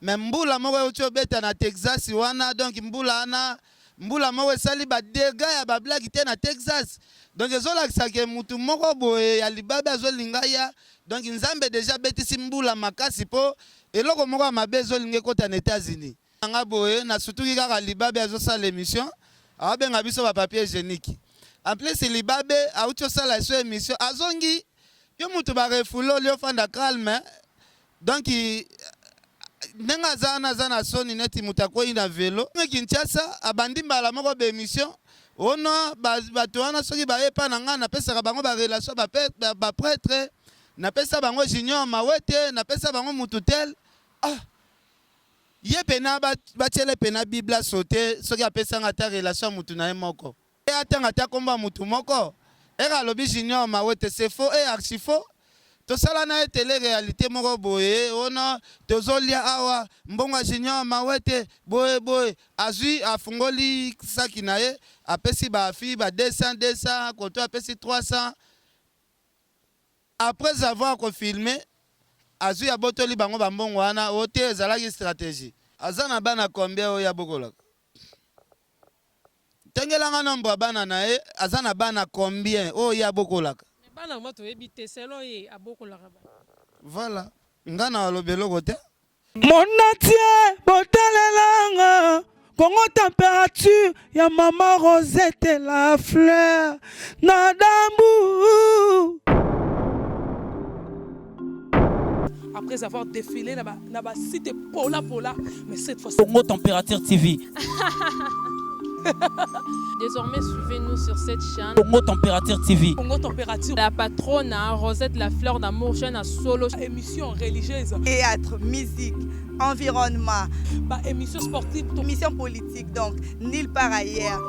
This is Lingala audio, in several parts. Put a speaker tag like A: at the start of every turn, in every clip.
A: Mais mbula moko euti obeta na Texas wana, donc mbula wana, mbula moko esali ba degats ya ba blague te na Texas. Donc ezolakisa ke mutu moko boye ya libabe azolinga ya, donc Nzambe dejà abetisi mbula makasi po eloko moko ya mabe ezolinga ekota na Etats-Unis. Nga boye nasutuki kaka libabe azosala emission aobenga biso ba papier hygienique. En plus libabe auti osala eso emission azongi yo mutu ba refoule olie ofanda calme. Donc ndenge aza wana aza na soni neti moto akwei na velo. Kinshasa abandi mbala moko ba emission ono bato wana soki baye epa na ngai napesaka bango ba relation ba pretre, napesa bango Junior Mawete, napesa bango mutu tel. Ah, ye pena batiele pena Bible asote soki apesanga ata relation ya mutu na ye moko. Ye atanga ata kombo ya mutu moko? Heure alobi junior mawete c'est faux et archi faux. Tosala na ye tele realite moko boye oh non tozo lia awa mbongo ya junior mawete boye boye azui afungoli saki na ye apesi ba filles ba 200 200 koto apesi 300 après avoir ko filmer azui abotoli bango ba mbongo wana oh te ezalaki strategie. Aza na bana combien oyo ye abokolaka? Tangela nga nombre ya bana na ye, aza na bana combien oyo ye abokolaka?
B: Mais bana vraiment toyebi te selon ye abokolaka ba.
A: Voilà nga na loba eloko te.
C: Monde entier botalelanga Congo température ya maman Rosette la fleur na dambu.
D: Après avoir défilé na ba, na ba site pola pola, mais cette fois
E: Congo Température TV.
B: Désormais, suivez-nous sur cette chaîne.
E: Congo Température TV.
D: Congo Température.
B: La patronne, hein, Rosette la fleur d'amour, chaîne à solo.
D: Émission religieuse.
F: Théâtre, musique, environnement.
D: Ba émission sportive.
F: Émission politique, donc nulle part ailleurs.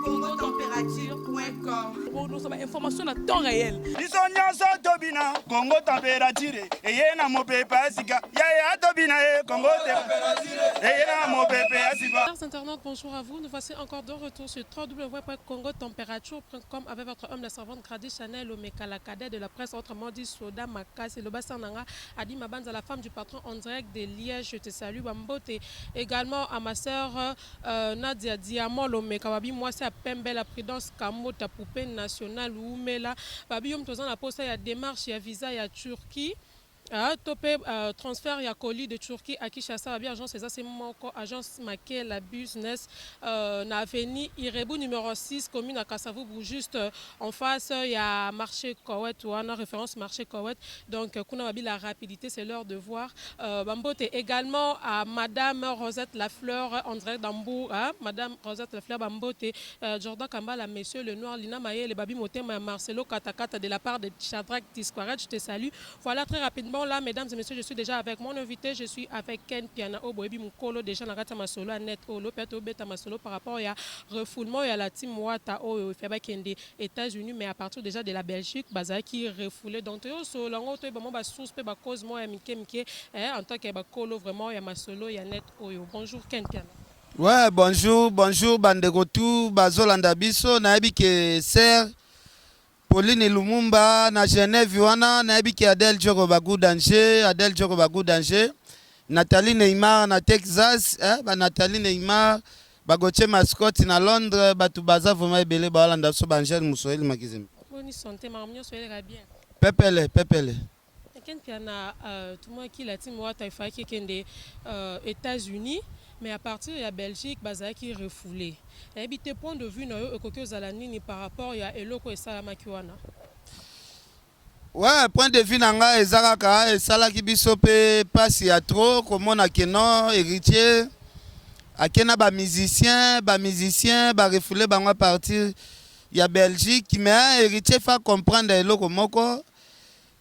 F: www.congotemperature.com.
D: Pour nous, information à temps réel.
G: Biso nyonso tobina Congo Température eye na mopepe ya sika yaya tobina ye Congo Température eye na mopepe ya sika.
B: Chers internautes, bonjour à vous. Nous voici encore de retour sur www.congotemperature.com avec votre homme, la servante Grady Chanel, Omeka, la cadet de la presse, autrement dit Soda Makasi, le Bassananga, Adi Mabanza, la femme du patron en direct de Liège. Je te salue, Bambote. Également à ma sœur Nadia Diamant Lomeka, Babi, moi c'est à Pembe, la prudence Kamota, poupée nationale, Oumela, Babi, yom tozan la poste, il y a démarche, il y a visa, il y a Turquie. Ah, topé transfert ya colis de Turquie à Kinshasa, babi agence eza se moko, agence Makela Business na avenue Irebu numéro 6 commune à Kasavubu, juste en face ya marché Koweït wana référence marché Koweït. Donc kuna babi la rapidité c'est l'heure de voir. Bambote également à madame Rosette Lafleur André Dambou, hein, madame Rosette Lafleur Bambote, Jordan Kambala, monsieur le Noir, Lina Mayele, Babi Motema, Marcelo Katakata de la part de Shadrach Tisquaret, je te salue. Voilà, très rapidement là, mesdames et messieurs, je suis déjà avec mon invité, je suis avec Ken Piana Oboyebi Mukolo, déjà na kati ya masolo ya net oyo pe tobeta masolo par rapport ya refoulement ya la team Wata oyo efebakende États-Unis, mais à partir déjà de la Belgique bazalaki refoulé. Donc toyo solo yango toyeba mwa ba source pe ba cause mwa ya mike mike, en tant que bakolo vraiment ya masolo ya net oyo. Bonjour Ken Piana.
A: Ouais, bonjour, bonjour bandeko tout bazolanda biso, nayebi ke sœur Pauline Lumumba na Genève wana, nayebi ke Adèle Djoko ba goût danger, Adèle Djoko ba goût danger, Nathalie Neymar na Texas, ba Nathalie Neymar, ba Gauthier Mascotte na Londres, batu baza vraiment ebele balanda biso ba Angèle Musoeli Makizembe.
B: Boni santé, makambo nyonso eleka bien.
A: Pepele, pepele.
B: Ken Piana, tumwaki la team Wata efaki ekende États-Unis, mais à partir ya Belgique bazalaki refoulé. Nayebi te point de vue na yo ekoki ozala nini par rapport ya eloko esalamaki wana?
A: Ouais, point de vue na ngai eza kaka esalaki biso pe pasi ya trop komona ke non héritier ake na ba musicien, ba musicien ba refoulé bango à partir ya Belgique, mais héritier fa comprendre eloko moko.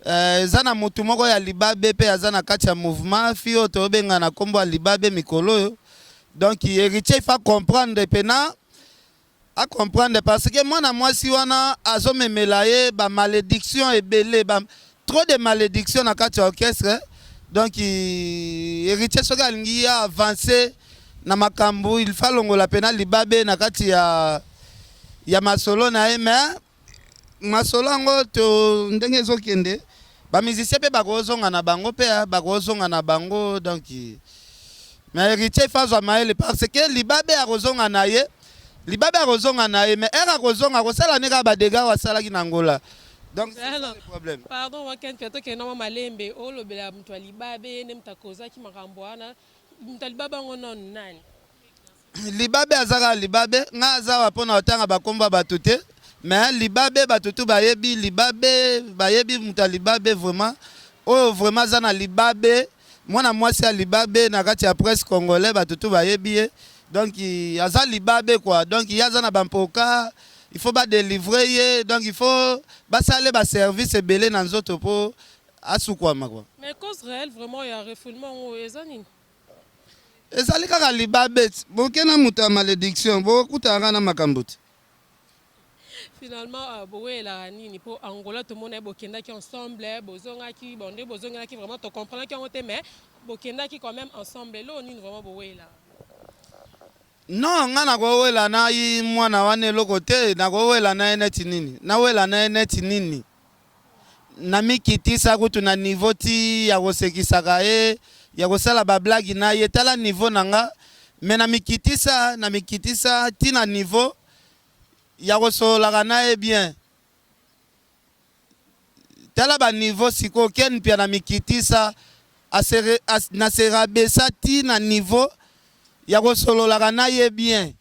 A: Eza na mutu moko ya libabe pe aza na kati ya mouvement fi oyo tobenga na kombo ya libabe mikolo oyo. Donc héritier fa comprendre pena a comprendre parce que mwana mwasi wana azomemela ye ba malédiction ebele, ba trop de malédiction na kati ya orchestre. Donc héritier soki alingi ye avancer na makambo, il faut alongola pena libabe na kati ya masolo na ye, mais masolo yango to ndenge ezokende. Ba musiciens pe bakozonga na bango pe bakozonga na bango donc mais Heritier il faut azwa mayele parce que libabe akozonga na ye libabe akozonga na ye mais heure akozonga akosala ne kaka ba dégâts oyo asalaki na Angola donc c'est ça le problème.
B: Pardon wa Ken Piato kende mwa malembe olobela moto ya libabe ye nde moto akozaki makambo wana moto ya libabe yango nanu nani?
A: Libabe aza kaka libabe nga aza awa pona kotanga ba kombo ya batu te mais libabe batu tout bayebi libabe bayebi mutu ya libabe vraiment oyo vraiment aza na libabe mwana mwasi ya libabe na kati ya presse congolais batu tout bayebi ye donc aza libabe quoi donc ye aza na ba mpoka il faut ba delivrer ye donc il faut basala ye ba service ebele na nzoto po asukwama quoi.
B: Mais cause reelle vraiment ya refoulement yango eza nini?
A: Ezali kaka libabe boke na moto ya malediction bokutana kaka na makambo te.
B: Finalement euh, bowelelaka nini po Angola tomona bokendaki ensemble bozongaki bon nde bozongelaki vraiment to comprenaki yango te mais bokendaki quand même ensemble eloko nini vraiment bowelelaka?
A: Non nga nakowela na ye mwana wana eloko te nakowela na ye neti nini nawela na ye neti nini Namikitisa kutu na niveau ti ya kosekisaka ye, ya kosala ba blagues na ye, tala niveau na nga, mais namikitisa, namikitisa ti na niveau ya kosololaka na ye bien. Tala ba niveau sikoyo Ken Mpiana amikitisa, a se na se rabaissa ti na niveau ya kosololaka na ye bien.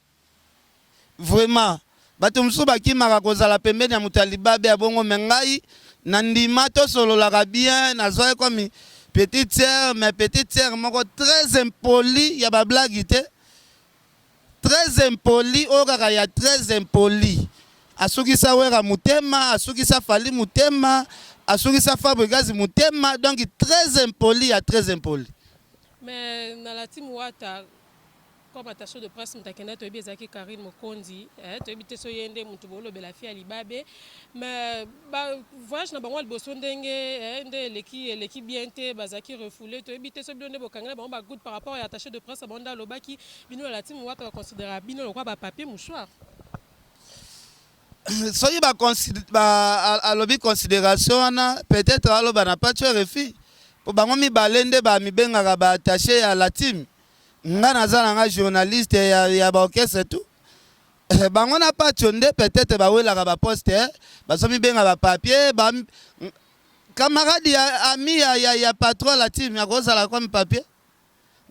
A: Vraiment batu mosusu bakimaka kozala pembeni ya moto ya libabe ya bongo mais ngai na ndima tosololaka bien nazwa ye comme petite sœur mais petite sœur moko très impoli ya ba blague te très impoli oyo kaka ya très impoli asukisa Werra motema asukisa Fally motema asukisa Fabregas motema donc très impoli ya très impoli.
B: Mais na la team wata Comme attache de presse mutu akenda toyebi ezalaki Carine Mokonzi eh, toyebi te soki ye nde mutu bolobela fille ya libabe mais ba voyage na bango ya liboso ndenge eh, nde eleki eleki bien te bazalaki refoule toyebi te soki bino nde bokangela bango ba goutte par rapport ya attache de presse na bango nde alobaki bino na la team wata ba considera bino lokola ba papier mouchoir.
A: Soki ba ba alobi consideration wana peut-etre aloba na Patsho RFI po bango mibale nde ba mibengaka ba attache ya la team. Nga naza na nga journaliste ya, ya ba orchestre tout. Eh, bango na Patsho nde peut-être bawelaka ba poste eh, bazo mibenga ba papier ba camarade ya ami ya, ya, ya patron la team akozala comme papier.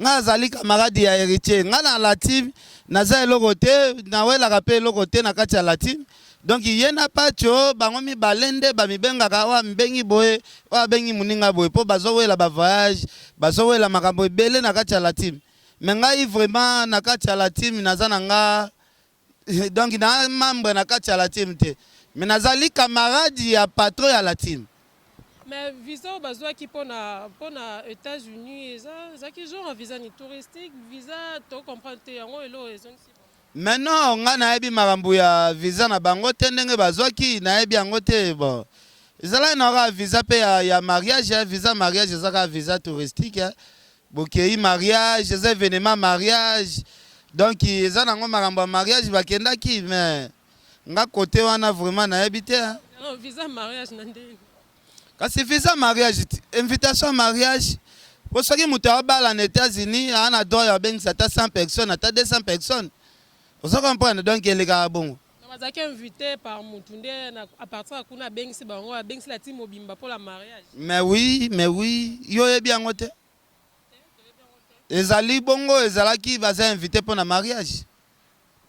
A: Nga azali camarade ya Heritier. Nga na la team naza eloko te, nawelaka pe eloko te na kati ya la team. Donc ye na Patsho bango mibale nde ba mibengaka oyo amibengi boye oyo abengi muninga boye po bazo wela ba voyage bazo wela makambo ebele na kati ya la team mais ngai vraiment na kati ya la team naza na nga donc na membre na kati ya la team te mais nazali camarade ya patron ya la team.
B: Mais visa oyo bazuaki pona pona Etats Unis eza ezalaki genre ya visa nini touristique visa to comprendre te yango eloko ezongisi bango.
A: Mais non nga nayebi makambo ya visa na bango te ndenge bazwaki nayebi yango te bon ezalaki na kaka visa pe ya, ya mariage eh, visa mariage eza kaka visa touristique eh. Bokeyi mariage eza evenement mariage donc eza nango makambo ya mariage bakendaki mais nga cote wana vraiment nayebi te hein.
B: Non, visa mariage na ndenge.
A: Kasi visa mariage invitation ya mariage po soki moto abala na Etats-Unis aa na droit ya abengisa ata 100 personnes ata 200 personnes ozo comprendre donc elekaka bongo.
B: Donc bazalaki invité par mutu nde na à partir ya kuna abengisi bango abengisi la team mobimba pour la mariage.
A: Mais oui, mais oui, yo oyebi yango te? Ezali bongo ezalaki baza invité mpo na mariage.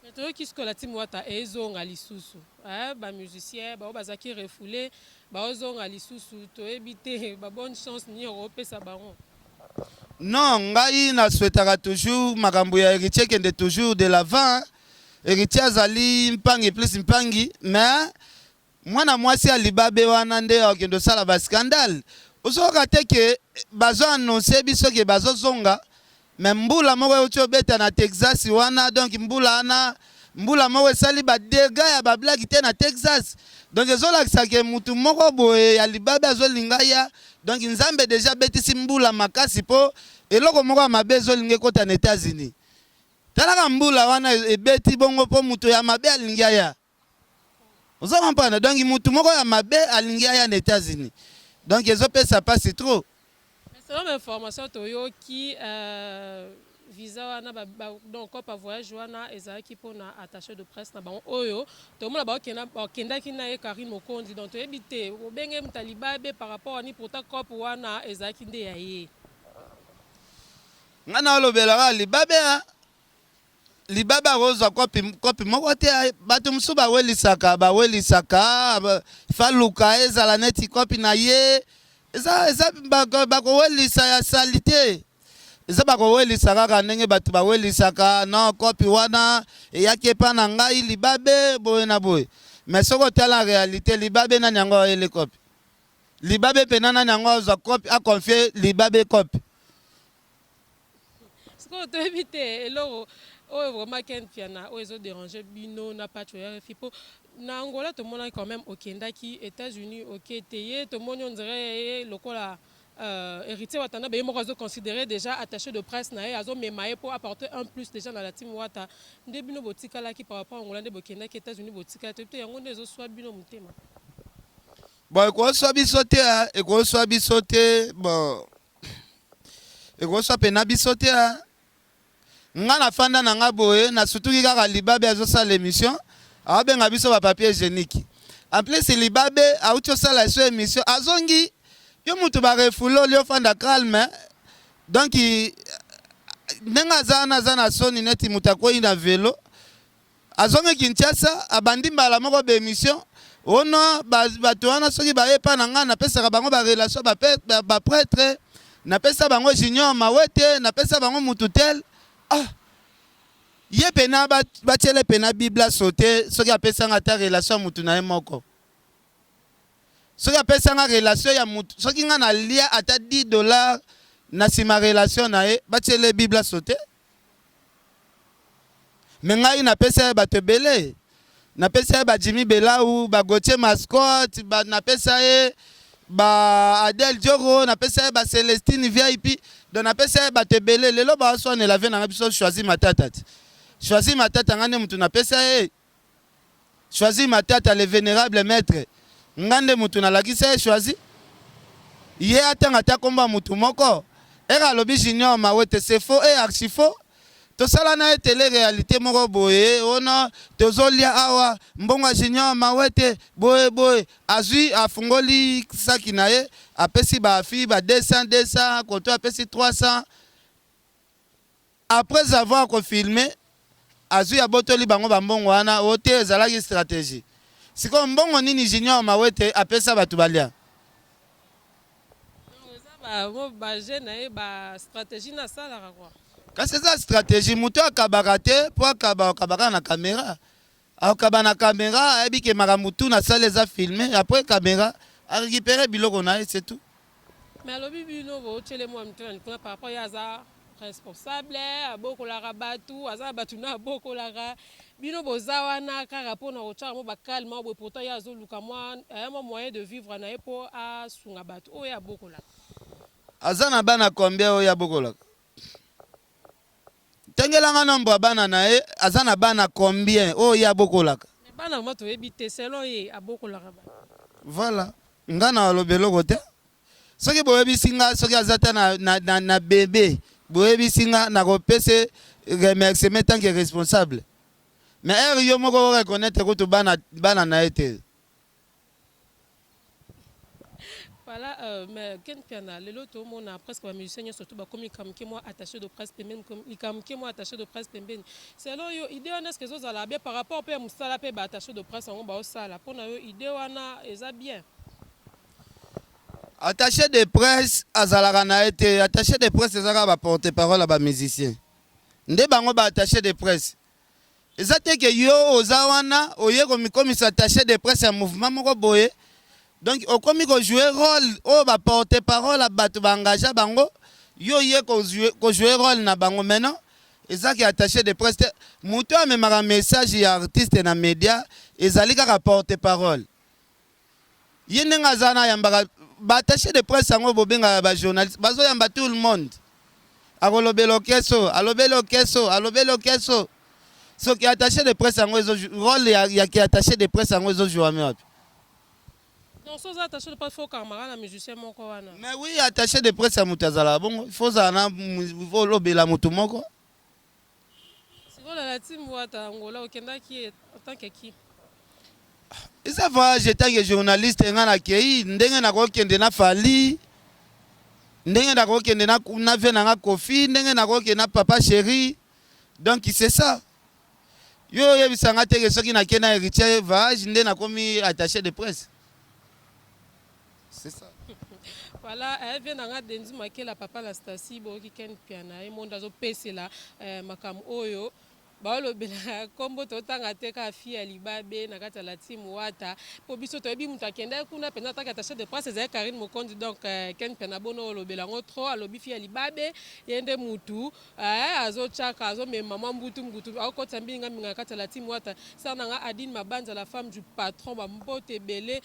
B: Mais toyoki sikoyo la team wata ezonga lisusu eh, ba musiciens bao bazalaki refoule baozonga lisusu toyebi te ba bonne chance nini okopesa bango.
A: Non ngai na souhaitaka toujours makambo ya Heritier ekende toujours de l'avant Heritier azali mpangi plus mpangi mais Mwana mwasi ya libabe wana nde akende osala ba scandale. Ozoyoka te ke bazo annoncer biso ke bazo zonga mais mbula moko euti obeta na Texas wana donc mbula wana mbula moko esali ba degats ya ba blague te na Texas. Donc ezolakisa ke mutu moko boye ya libabe azolinga aya donc Nzambe dejà abetisi mbula makasi po eloko moko ya mabe ezolinga ekota na Etats-Unis. Talaka mbula wana ebeti bongo po mutu ya mabe alingi aya. Ozo comprendre? Donc mutu moko ya mabe alingi aya na Etats-Unis. Donc ezopesa pasi trop.
B: Mais selon ba information toyoki euh, visa wana ba, ba, donc cope ya voyage wana ezalaki mpona attaché de presse na bango oyo tomona bakendaki na ye Carine Mokonzi, donc toyebi te obenge moto ya libabe par rapport ani, pourtant cope wana ezalaki nde ya ye.
A: Nga naolobelaka libabe a libabe akozwa kopi, kopi moko te. Bato mosusu bawelisaka bawelisaka faluka ezala neti kopi na ye eza, eza bakowelisa ya salite, eza bakowelisa kaka ndenge bato bawelisaka. Non, kopi wana eyaki epa na ngai libabe boye na boye, mais soki otala réalité, libabe nani yango ayeli kopi? Libabe mpena nani yango azwa kopi, aconfie libabe kopi?
B: Sikoyo toyebi te eloko oyo vraiment Ken Mpiana oyo ezoderange bino na Pacho ya RFI, mpo na Angola tomonaki quand même okendaki États-Unis, oke te ye tomoni on dirait ye lokola Héritier Watanabe ye moko azoconsidérer déjà attaché de presse na ye, azomema ye mpo apporter un plus déjà na la team Wata. Nde bino botikalaki par rapport Angola, nde bokendaki États-Unis botikali, toyebi te yango nde ezoswa bino motema.
A: Bon, ekoswa biso te, ekoswa biso te. Bon, ekoswa mpena biso te. Nga nafanda na nga boye, nasutuki kaka libabe azosala émission, aobenga biso bapapier hygiénique. En plus libabe auti osala eso émission, azongi yo mutu barefouler oli ofanda calme. Donc ndenge aza wana, aza na soni neti moto akwei na velo. Azongi Kinshasa, abandi mbala moko baémission ono bato wana soki baye epa na ngai, napesaka bango barelation, baprêtre, napesa bango Junior Mawete, napesa bango mutu tel. Ah, ye pena batiele pena Bible asote. Soki apesanga ata relation ya mutu na ye moko, soki apesanga relation ya mutu, soki nga nalia ata 10 $ na nsima relation na ye, batiele Bible asote. Mais ngai napesa ye bato ebele, napesa ye bajimi Belau, baGautier Mascotte, napesa ye ba Adel Diogo, napesa ye baCelestine VIP, donc napesa ye bato ebele. Lelo baoswanela ve nanga biso Choisi Matata ti Choisi Matata, ngai nde motu napesa ye Choisi Matata, le vénérable maître. Ngai nde motu nalakisa ye Choisi. Ye atanga ata kombo ya motu moko ere alobi Junior Mawete, c'est faux et archi faux. Tosala na ye télé réalité moko boye ona tozolia awa mbongo ya Junior Mawete boye boye, azwi afungoli saki na ye, apesi bafille ba 200 200, koto apesi 300. Après avoir kofilme, azwi abotoli bango bambongo wana o te ezalaki stratégie. Sikoyo mbongo nini Junior Mawete apesa bato balia?
B: Eza baje na ye, bastratégie nasalaka quoi.
A: Kasi eza stratégie. Moto akabaka te mpo akaba, akabaka na caméra, akaba na caméra, ayebi ke makambo tu nasali eza filme. Après caméra, arécupéré biloko na ye, c'est tout.
B: Mais alobi bino botyele mwa mito na likolo par rapport ye aza responsable, abokolaka bato, aza na bato na abokolaka. Bino boza wana kaka mpona kotyaka mo bacalme boye, pourtant ye azoluka mwa mwa moyen de vivre na ye mpo asunga bato oyo ye abokolaka.
A: Aza na bana combien oyo abokolaka? Ntengelanga nombre ya bana na ye. Aza na bana combien oyo ye abokolaka?
B: Mais bana ma toyebi te, selon ye abokolaka bato.
A: Voilà, nga na aloba eloko te. Soki boyebisi nga soki aza ta na bebe, boyebisi nga, nakopesa remerciement tant que responsable. Mais ere yo moko oreconnaître kutu bana, bana na ye te.
B: Voilà, mais Ken Mpiana, lelo tomona presque bamusicien nyonso to bakomi likambo mwa attaché de presse pembeni, likambo mwa attaché de presse pembeni. Selon yo, idée wana est-ce que ezozala bien par rapport mpe ya mosala mpe baattaché de presse yango baosala? Mpona yo, idée wana eza bien?
A: Attaché de presse azalaka na ye te. Attaché de presse eza kaka baporte parole ya bamusicien nde bango baattaché de presse. Eza te ke yo oza wana oye komikomisa attaché de presse ya mouvement moko boye, donc okomi kojouer rôle oyo baporte parole ya bato baengage bango, yo ye kojouer rôle na bango. Maintenant eza ke attaché de presse te. Moto amemaka message ya artiste na média ezali kaka porte parole. Ye ndenge aza na ayambaka baattaché de presse yango, bobengaka bajournaliste, bazoyamba tout le monde, akolobela okeso, alobeli okeso, alobeli okeso. Soki attaché de presse yango, rôle ya ki attaché de presse yango ezojouame wapi?
B: Donc soki oza attaché de presse faut okangamaka na musicien moko wana.
A: Mais oui, attaché de presse ya moto azalaka bongo, il faut ozala na il faut olobela moto moko.
B: Sikoyo na la team wata Angola okendaki en tant que qui?
A: Eza voyage en tant que journaliste nga nakei ndenge nakokende na Fally, ndenge nakokende na, na vie na nga Koffi, ndenge nakokende na papa chéri. Donc c'est ça. Yo oyebisa nga te ke soki nake na Héritier voyage nde nakomi attaché de presse. C'est ça.
B: Voilà, eh, vie na nga Denzu Makela papa na Stacy boyoki Ken Mpiana ye monde azopesela eh, makambo oyo baolobela nkombo totanga te kaka fille ya libabe na kati ya la team wata mpo biso toyebi moto akendaki kuna mpenza ataki attaché de presse ezali Karine Mokonzi donc eh, Ken Mpiana bono olobela yango trop alobi fille ya libabe ye nde mutu eh, azotiaka azomema mwa mbutu mbutu akokotisa mbinga mbinga na kati ya la team wata. Sœur na nga Adine Mabanza, la femme du patron, ba mbote ebele.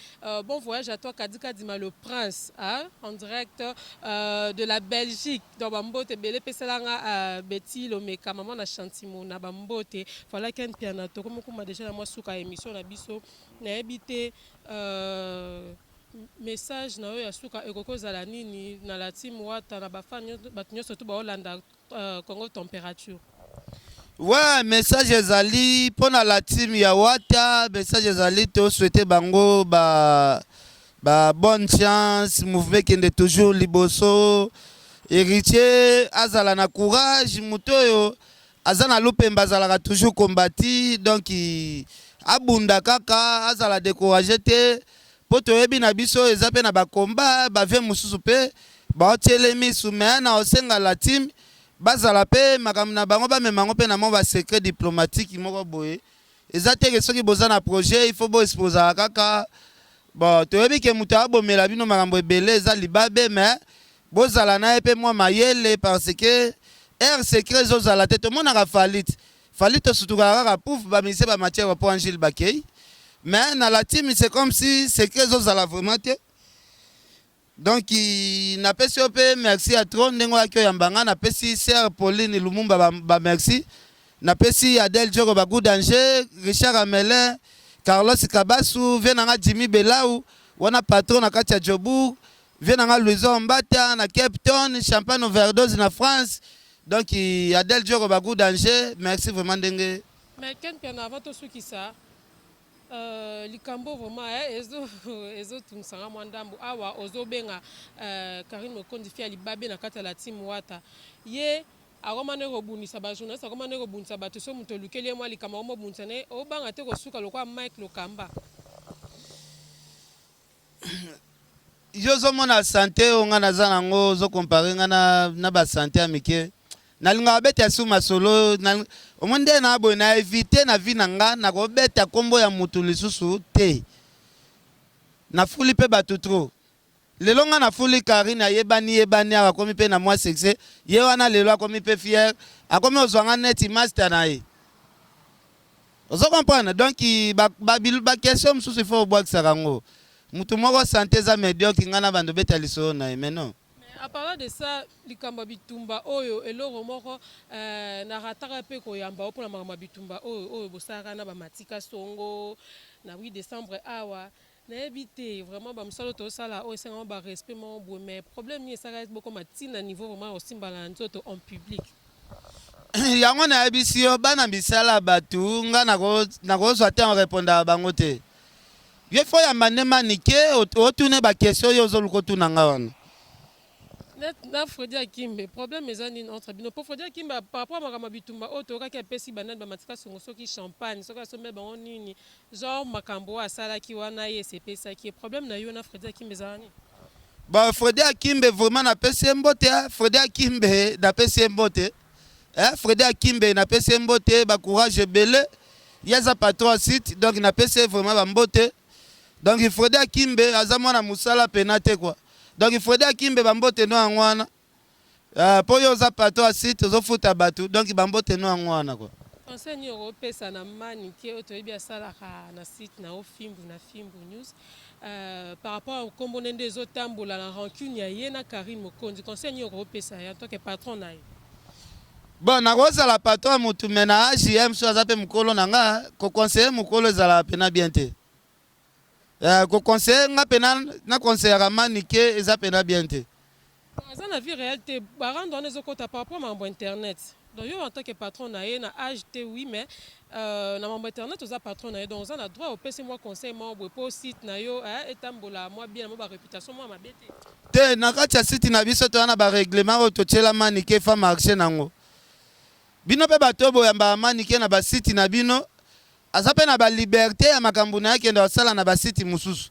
B: Bon voyage à toi Kadi Kadima le prince hein, en direct de la Belgique. Donc ba mbote ebele pesela nga Betty Lomeka maman na Chantimona ba mbote. Voilà Ken Mpiana tokomi kuma déjà na mwa suka ya émission na biso. Nayebi te message na yo ya suka ekoki kozala nini na la team Wata na ba fans bato nyonso tu baolanda Congo Temperature.
A: Ouais, message ezali pona la team ya Wata, message ezali to souhaiter bango ba ba bonne chance, mouvement kende toujours liboso. Héritier azala na courage, moto oyo aza na lupemba azalaka toujours combati, donc abunda kaka azala découragé te po toyebi na biso eza pe na ba combat ba vie mosusu pe baotiele misu mais na osenga la team bazala pe makambo na bango bamema yango pe na mwa ba secret diplomatique moko boye. Eza te ke soki boza na projet il faut bo exposaka kaka. Bon, toyebi ke moto abomela bino makambo ebele eza libabe mais bozala na ye pe mwa mayele parce que air secret ezozala te. Tomonaka Fally te. Fally tosutukaka kaka pouf ba musiciens ba matière po Angile bakei mais na la team c'est comme si secret ezozala vraiment te. Donc napesi yo pe merci ya trop ndenge oyaki oyamba nga, napesi sœur Pauline Lumumba ba, ba merci, napesi Adèle Djoko ba gout danger, Richard Amelin, Carlos Kabasu, vieux na nga Jimmy Belau wana patron na kati ya Joburg, vieux na nga Louison Mbata na Cape Town, Champagne Overdose na France. Donc Adèle Djoko ba gout danger, merci vraiment ndenge.
B: Mais Ken Mpiana avant tosukisa Euh, likambo vraiment eh, ezo ezotungisa nga mwa ndambo awa ozobenga euh, Karine Mokonzi fille ya libabe na kati ya la team Wata ye akoma nde kobundisa ba journaliste akoma nde kobundisa bato so moto olukeli ye mwa likambo akoma obundisa ne obanga te kosuka lokola Mike Lokamba.
A: Yo ozomona sante oyo nga naza nango ozo compare nga na, na ba sante ya mike. Nalingaka beta su masolo na, omoni nde na boye na evite na vie na nga nakobeta kombo ya mutu lisusu te. Nafuli pe batu trop. Lelo nga nafuli Carine ayebani yebani awa akomi pe na mwa succès ye wana lelo akomi pe fier akomi ozwa nga neti master na ye. Ozo comprendre? Donc ba ba ba question mosusu il faut obwakisaka yango. Mutu moko sante eza mediocre nga na bando beta lisolo na ye mais non.
B: Mais en parlant de ça, likambo ya bitumba oyo eloko moko euh, na rataka pe koyamba yo pona makambo ya bitumba oyo oyo bosalaka na ba Matika Songo na 8 decembre awa Nayebi te vraiment ba musala oyo tozosala oyo esengaka mwa ba respect moko boye mais problème nini esalaka bokoma ti na niveau vraiment ya kosimbana na nzoto en public?
A: Yango nayebisi yo bana misala batu nga nakozwa te en repondaka bango te yo faut oyamba nde manike otune ba question yo ozoluka otuna nga wana.
B: Net na Fredy Akimbe problème eza nini entre bino po Fredy Akimbe par rapport ya makambo ya bitumba oyo toyokaki apesi ba nani ba Matika Songo soki champagne soki asombeli bango nini genre makambo oyo asalaki wana ye esepesaki ye problème na yo na Fredy Akimbe ezala nini?
A: Bon Fredy Akimbe vraiment napesi ye mbote hein Fredy Akimbe napesi ye mbote hein Fredy Akimbe napesi ye mbote ba courage ebele ye aza patron ya site donc napesi ye vraiment ba mbote donc Fredy Akimbe aza mwana musala pena te quoi Donc Fredy Akimbe ba mbote no yango wana euh, po yo oza patron ya site ozofuta batu donc ba mbote no yango wana quoi.
B: Conseil nini okopesa na Manike oyo toyebi asalaka na site na yo Fimbu na Fimbu News euh, par rapport ya kombo nde nde ezotambola na rancune ya ye na Carine Mokonzi, conseil nini okopesa ye en tant que patron na ye?
A: Bon, nakozala patron ya mutu mais na age ye mosusu aza pe mukolo na nga, ko conseiller mukolo ezalaka pena bien te. Koconseiller nga mpena naconseillaka Manike eza mpena bien te.
B: Aza na vie réelle te. Barando wana ezokɔta par rapport makambo internet. Donc yo, en tant que patron na ye, na âge te, oui, mais na mambo internet oza patron na ye, donc oza na droit opesi mwa conseil moko boye mpo site na yo etambola mwa bien, na mwa baréputation mwa mabe te.
A: Te, na kati ya site na biso toza na barèglement oyo totiela Manike fa marché nango. Bino mpe bato oyo boyambaka Manike na basite na bino, aza mpe na baliberté ya makambo na ye, akende kosala na basite mosusu.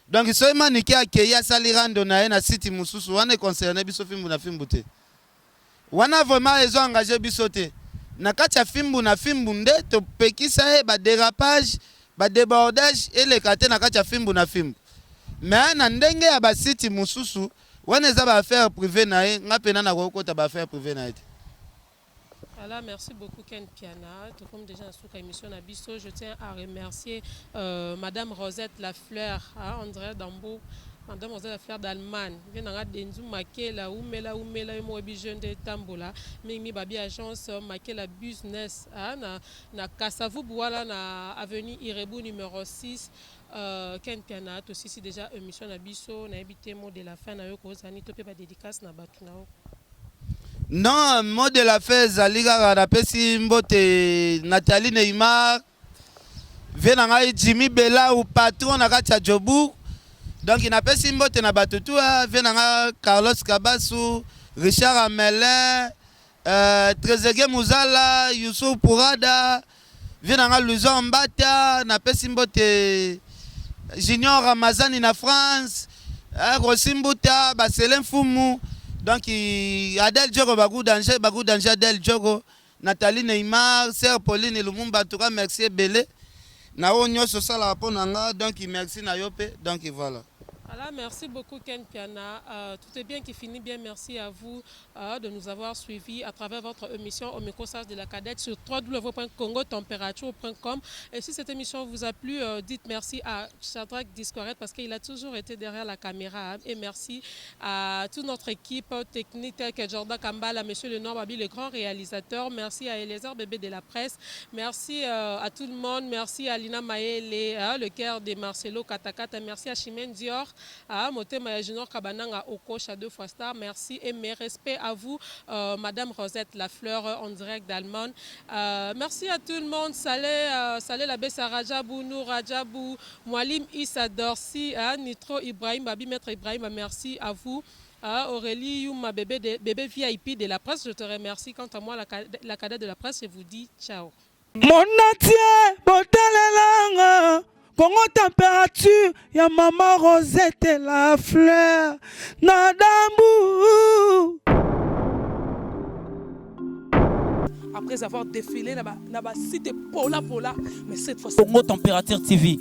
A: Donc soki Manike akei, asali rando na ye na site mosusu, wana econcerne biso Fimbu na Fimbu te. Wana vraiment ezo engage biso te. Na kati ya Fimbu na Fimbu nde topekisa ye badérapage, badébordage eleka te na kati ya Fimbu na Fimbu. Mais na ndenge ya basite mosusu wana, eza baaffaire privé na ye. Nga mpena nakokota baaffaire privé na ye te.
B: Voilà, merci beaucoup Ken Piana. Tout comme déjà dans émission na biso, je tiens à remercier Madame Rosette Lafleur, hein, André Dambo, Madame Rosette Lafleur d'Allemagne. Vient dans Denzu Makela, Umela Umela, mo jeune de Tambola, Mimi Babi agence Makela Business, hein, na Kasavubu voilà, na avenue Irebu numéro 6. Ken Piana, aussi si déjà émission na biso, na évité mot de la fin na yo kozani to pe ba dédicace na batu na yo.
A: Non, mot de la fin ezali kaka napesi mbote Nathalie Neymar, vie na ngai Jimmy Belau, patron na kati ya Joburg. Donc napesi mbote na bato tu, vie na ngai Carlos Kabasu, Richard Amelin, Trezegue Muzala, Yusuf Purada, vie na ngai Luison Mbata. Napesi mbote Junior Ramazani na France, Rosi Mbuta, Basele Mfumu. Donc Adel Djogo, Bagu Danger, Bagu Danger, Adel Djogo, Nathalie Neymar, sœur Pauline Lumumba. En tout cas merci ebele na oyo nyonso osalaka mpo na nga. Donc merci na yo mpe. Donc voilà.
B: Voilà, merci beaucoup Ken Piana. Tout est bien qui finit bien. Merci à vous de nous avoir suivis à travers votre émission au micro-sage de la cadette sur www.congotemperature.com. Et si cette émission vous a plu, dites merci à Shadrach Discoret parce qu'il a toujours été derrière la caméra, hein. Et merci à toute notre équipe technique telle que Jordan Kambala, Monsieur Le Babi, le grand réalisateur. Merci à Eliezer Bébé de la presse. Merci à tout le monde. Merci à Lina Maele, hein, le cœur de Marcelo Katakata. Merci à Chimène Dior, à Motema Junior Kabananga Okosha, deux fois star. Merci et mes respects à vous, Madame Rosette Lafleur, en direct d'Allemagne. Merci à tout le monde. Saleh, Saleh Labessa Rajabou, Nour Rajabou, Mwalim Issa Dorsi, hein, Nitro Ibrahim, Babi Maître Ibrahim, merci à vous. Ah, Aurélie Yuma, bébé VIP de la presse, je te remercie. Quant à moi, la cadette de la presse, je vous dis ciao.
C: Monde entier botalelanga Kongo Température ya mama Rosette La Fleur na dambu.
D: Après avoir défilé na ba site pola pola, mais cette fois
E: Congo Température TV.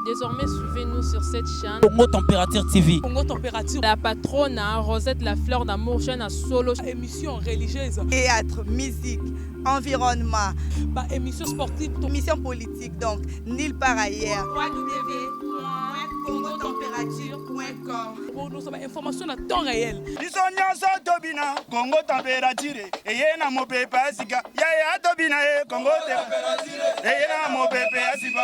H: Désormais, suivez-nous sur cette chaîne.
E: Congo Température TV.
D: Congo Température.
H: La patronne, hein, Rosette La Fleur d'amour, chaîne à solo.
D: Émission religieuse.
F: Théâtre, musique, environnement.
D: Ba émission sportive.
F: Émission politique, donc nulle part ailleurs. www.congotemperature.com.
D: Nous sommes information à temps réel.
G: Biso nyonso tobina Kongo Température eye na mopepe ya sika. Yaya, tobina ye Kongo eye na mopepe ya sika.